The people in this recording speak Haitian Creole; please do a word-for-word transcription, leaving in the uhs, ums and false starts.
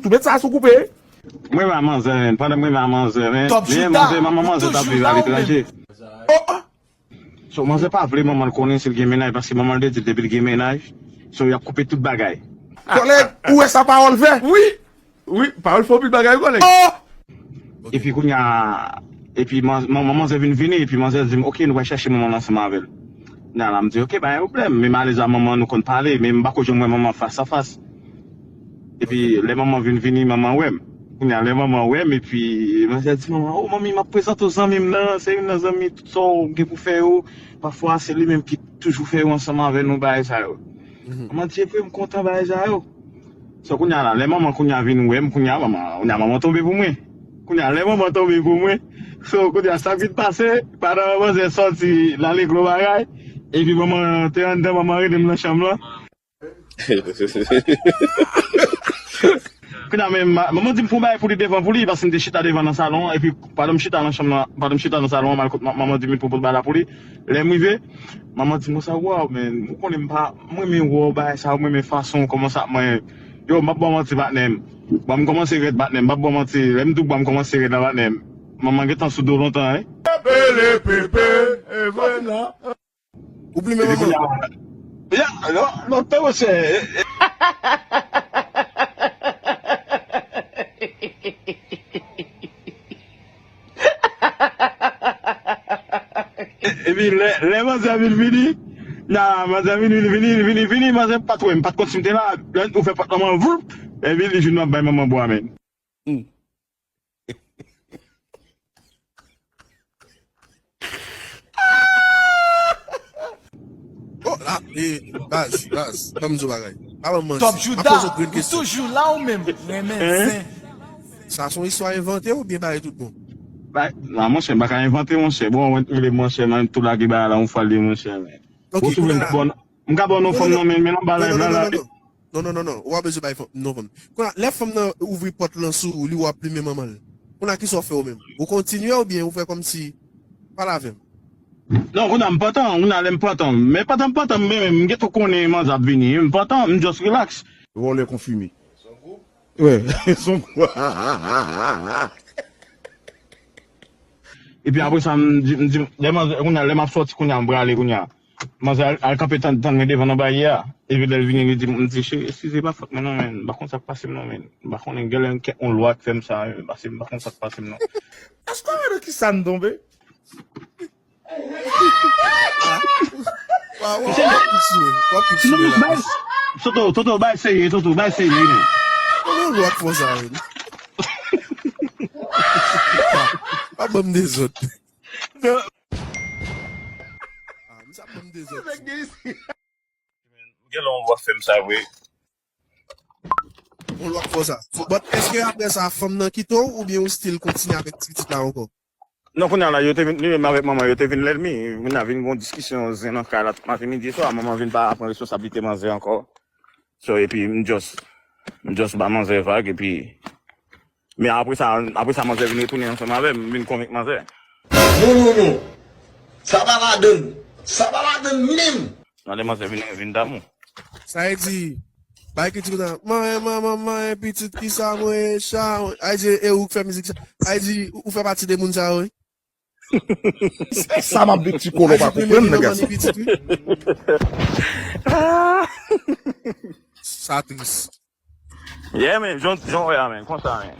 Tou met sa sou koupe. Mwen renmen manzè, men pandan mwen renmen manzè, men Top men Juda, manzè, manman manzè t ap viv aletranje. Oh, oh. So, manzè pa vle manman l konnen si l gen mennaj, paske manman l te di l depi l gen mennaj, so, y ap koupe tout bagay. Kòlèg, ou wè sa pawòl fè? Wi, wi, pawòl fè anpil bagay, wi, kòlèg. Oh! Epi kounye a, epi man- man- manzè vin vini, epi manzè di m, "Oke, nou pral chèche manman l ansanm avè l." Kounye a la, m di, "Oke, pa gen pwoblèm." Men malèz a manman nou konn pale, men m pa ko janm wè manman fas a fas. Epi lè manman vin vini, manman wè m. Kounye a, lè manman wè m, epi manzè di manman, "O, manmi, m ap prezante w zanmi m nan, se youn nan zanmi tout sa w gen pou fè yo. Pafwa, se li menm ki toujou fè yo ansanm avè nou, bagay sa yo." Manman di, "Evre, m kontan bagay sa yo." So, kounye a la, lè manman kounye a vin wè m, kounye a, manman, kounye a, manman tonbe pou mwen. Kounye a, lè manman tonbe pou mwen, so, kounye a, sa k vin pase, pandan manzè sòti, l ale gwo bagay, epi manman te anndan, manman rele m nan chanm lan. Kounye a, men ma- manman di m fè yon bagay pou li devan pou li, paske m te chita devan nan salon an, epi pandan m chita nan chanm nan, pandan m chita nan salon an, m al kot ma- manman di m pou, pou l bay la pou li. Lè m rive, manman di m konsa, "Waw, men, ou konnen m pa, mwen renmen wè w bagay sa, mwen renmen fason w kòmanse ap manyen." Yo, m ap ba w manti, patnè m. Bwa m kòmanse rèd, patnè m, m ap ba w manti. Lè m di w bwa m kòmanse rèd la, patnè m, manman gentan sou do lontan, wi. Pele pepe, e vre la. Ou plimen manman. Ya, non, non, te monchè. Epi lè, lè manzè vin vini, nan, manzè vin vini, vini, vini, vini, manzè pa t wè m, pa t konn si m te la, lè ou fè pòt la, man, voup, epi li jwenn m ap bay manman bwa, men. Oh, la, e, baz, baz, ban m di w bagay. Pa ban m manti. Top Juda, ou toujou la ou menm, renmen zen. Sa se yon istwa envante oubyen bagay tout bon? Bay, nan, monchè, m pa ka envante, monchè. Bon, mwen, mwen, monchè, mwen tou lage bagay la yon fwa l de, monchè, men. Ok, ou sou kounye a, bon, m ka ba w non fanm nan, men, men nan bagay la, la. Non, non, non, non. Ou pa bezwen bay fanm, non, fanm. Kounye a, lè fanm nan ouvri pòt lan sou ou, li wè w ap plimen manman l. Kounye a, kisa w fè ou menm? Ou kontinye oubyen ou fè kòmsi, pale avè m. Non, kounye a, m pantan, kounye a, lè m pantan. Men pantan, m pantan, men, men, m gentan konnen manzè ap vini. M pantan, m just relax. Vòlè konfime. Wè, son kou. Epi apre sa, m di, m di, lè manzè, kounye a, lè m ap sòti, kounye a, m prale, kounye a. Manzè al, al kanpe tann, tann mwen devan nan baryè a. Epi lè l vini, li di m, m di, "Cheri, eskize, pa fòt mwen non, men. M pa konn sa k pase m non, men. M pa konnen, genlè kèk yon lwa k fè m sa, men, pase m, m pa konn sa k pase m non." Èske w wè nan kisa n tonbe? Wa, wa, w ap pik sou mwen, w ap pik sou mwen la. Toto, Toto, bay serye, Toto, bay serye, men. Yon lwa k fè w sa, men. Pa, pa ban m dezòd. Ah, misye ap ban m dezòd. Gen lè yon lwa fè m sa vre. Yon lwa k fè w sa. But èske apre sa, fanm nan kite w oubyen ou still kontinye avèk ti pitit la ankò? Non, kounye a la, yo te vin, li menm avèk manman, yo te vin lènmi. Kounye a vin gon diskisyon zen nan kay la tout maten, midi, swa. Manman vin pa pran responsablite manzè ankò. So, epi m just, m just ba manzè vag, epi men apre sa, apre sa, manzè vin retounen ansanm avè m, m vin konvenk manzè. Non, non, non. Sa pa ladann. Sa pa ladann menm. Nan lè manzè vin, vin damou. Sa vle di, bay ki ti kontan, manyen, manman, manyen, pitit, kisa, mwen, cha, mwen. Ay di, e ou k fè mizik sa. Ay di, ou fè pati de moun sa yo, wi. Sa m ap di ti kolo pa konprann, nèg sa. Sa tris. Yeah, men, jan, jan wè a, men, konsa, men.